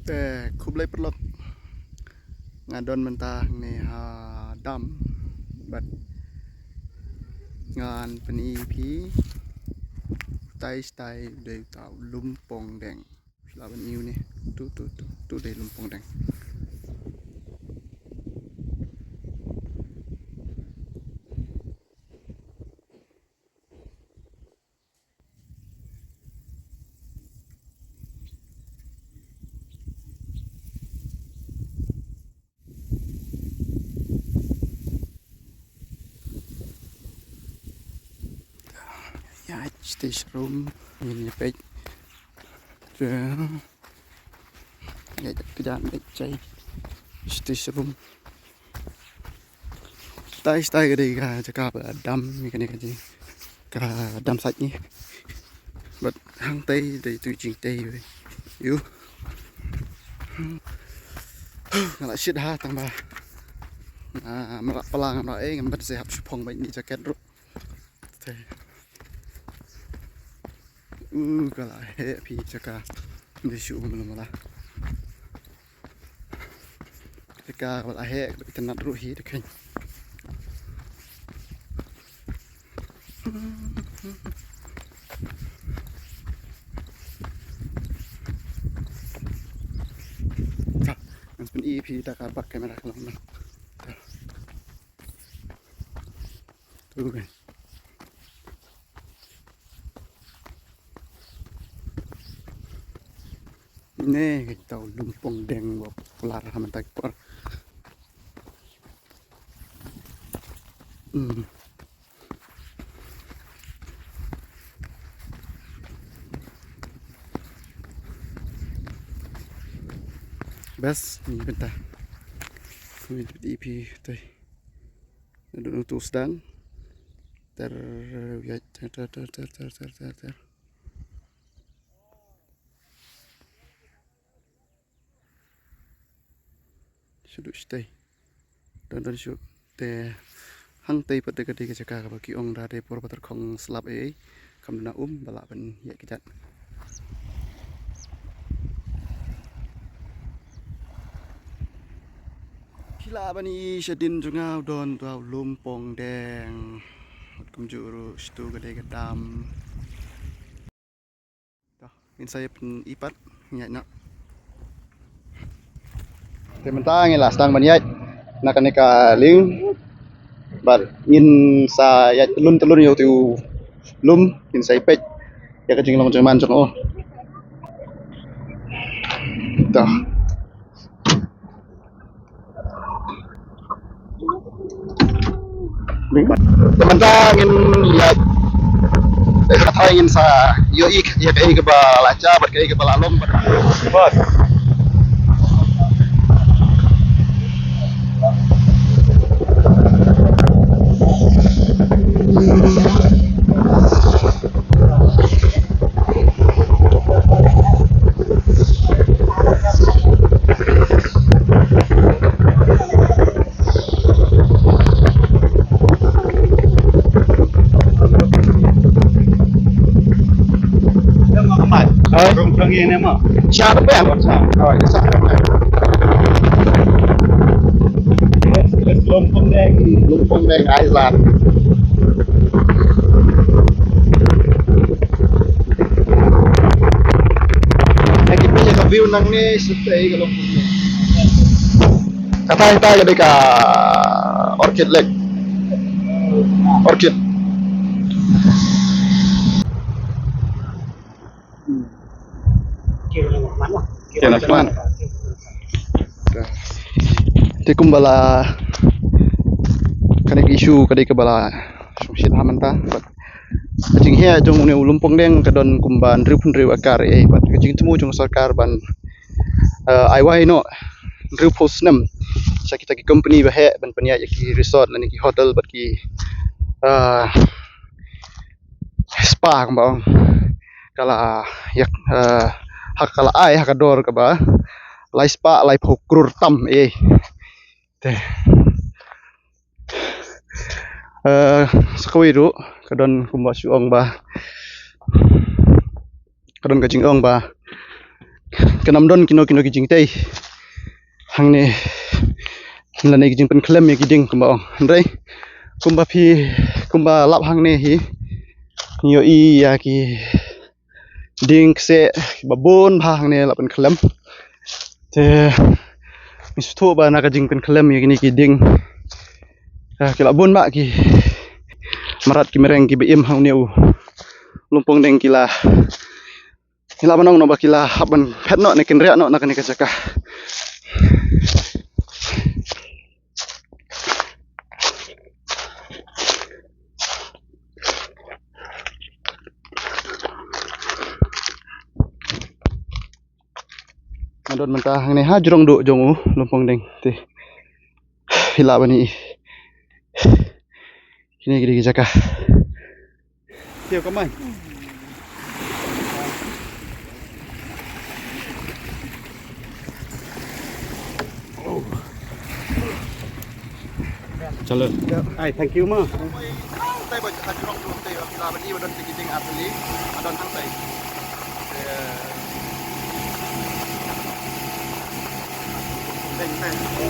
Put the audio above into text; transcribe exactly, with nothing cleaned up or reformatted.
Te khublei paralok. Nga don mynta hangne ha dam bad ngan pyni ïa phi tai stai dei uta u Lum Pongdeng. Lah ban ïohi ne tu tu tu tu dei Lum Pongdeng. Ïa, stage room, ngin ïa peit. Ïa, ïa, kjat peit jai. Stage room. Tai, tai ka dei ka jaka ba dam, ni kane ka jing. Ka dam site ni. Bad hangtai dei tu jingtei. Ïoh. Nga la shit ha tang ba. Ah, mala pala nga mala eh, ngam ban se hap shipong ba ni jacket ruh. Te. Uh, ka la heh phi jaka. Ni shu mala mala. Jaka ka la heh, ka la heh, ka la heh ruh hi te khein. Ngan pyn-i phi da ka bak kamera ka long na. Tu kan. Ne kita u Lum Pongdeng ba popular ha mynta ki por. Hmm. Bas, ni bynta. Ni bynta ipi tai. Dun tu sdang. Ter, ya, ter, ter, ter, ter, ter, ter, ter, ter. Shu duh shatei. Don don shu te hangtei pat te ka dei ka jaka kaba ki ong da dei por ba tyrkhong slap ei ei. Kam don um ba lah ban ïaid kjat. Phi lah ban ïohi shadien jong nga u don uta u Lum Pongdeng. Bad kumjuh ruh shatu ka dei ka dam. To, ngin sa ïa pyn-i pat, ngin ïaid noh. Te mynta ngi la sdang ban ïaid na kane ka lieng. Bad ngin sa ïaid tyllun tyllun ïa utu u lum, ngin sa ïa peit ïa ka jinglong jingman jong u. To. Te mynta ngin ïa, te mynta ngin sa ïohi ïa kaei kaba la jia bad kaei kaba la long bad. Bas. Oi. Rong rong ïa ne ma. Sha ba pem. Sha. Oi, sha ba pem. Yes, yes, Lum Pongdeng. Lum Pongdeng Island. Ïa ki pynïaid ka view nangne shu tei ka long. Kata ita ka dei ka Orchid Lake. Orchid. Kiew Lakshman. Te kumba la kane ka issue ka dei kaba la shongshit ha mynta. Ka jingheh jong une u Lum Pongdeng ka don kumba hynriewphew hynriew akar ei, bad ka jingthmu jong sorkar ban, eh, ai wai noh hynriewphew snem sha kita ki company ba heh ban pynïaid ïa ki resort lane ki hotel bad ki, eh, spa kumba ong. Ka la ïa, eh, ha ka la ai ha ka dor kaba lai spah laiphew klur tam ei. Te. Eh, sa kawei ruh ka don kumba shu ong ba, ka don ka jingong ba kan ym don kino kino ki jingtei hangne, lane ki jingpynkhlem ïa ki dieng kumba ong. Hynrei kumba phi, kumba lap hangne hi, ngi ïohi ïa ki dieng kseh kiba bun bha hangne la pynkhlem. Te ngi sngewthuh ba na ka jingpynkhlem ïa kine ki dieng, ah, ki la bun bha ki mrad ki mreng kiba im ha une u Lumpong Deng, ki la, ki la ban ong noh ba ki la hap ban phet noh ne kynriah noh na kane ka jaka. Nga don mynta hangne ha jrong duh jong u Lumpong Deng te. Phi lah ban i. Kine ki dei ki jaka. Kiew kamai. Chalo. Ai, thank you ma. Tei ba ha jrong duh tei ba phi lah ban i ba don tei ki dieng artylli. Ba don hangtei. Thank you.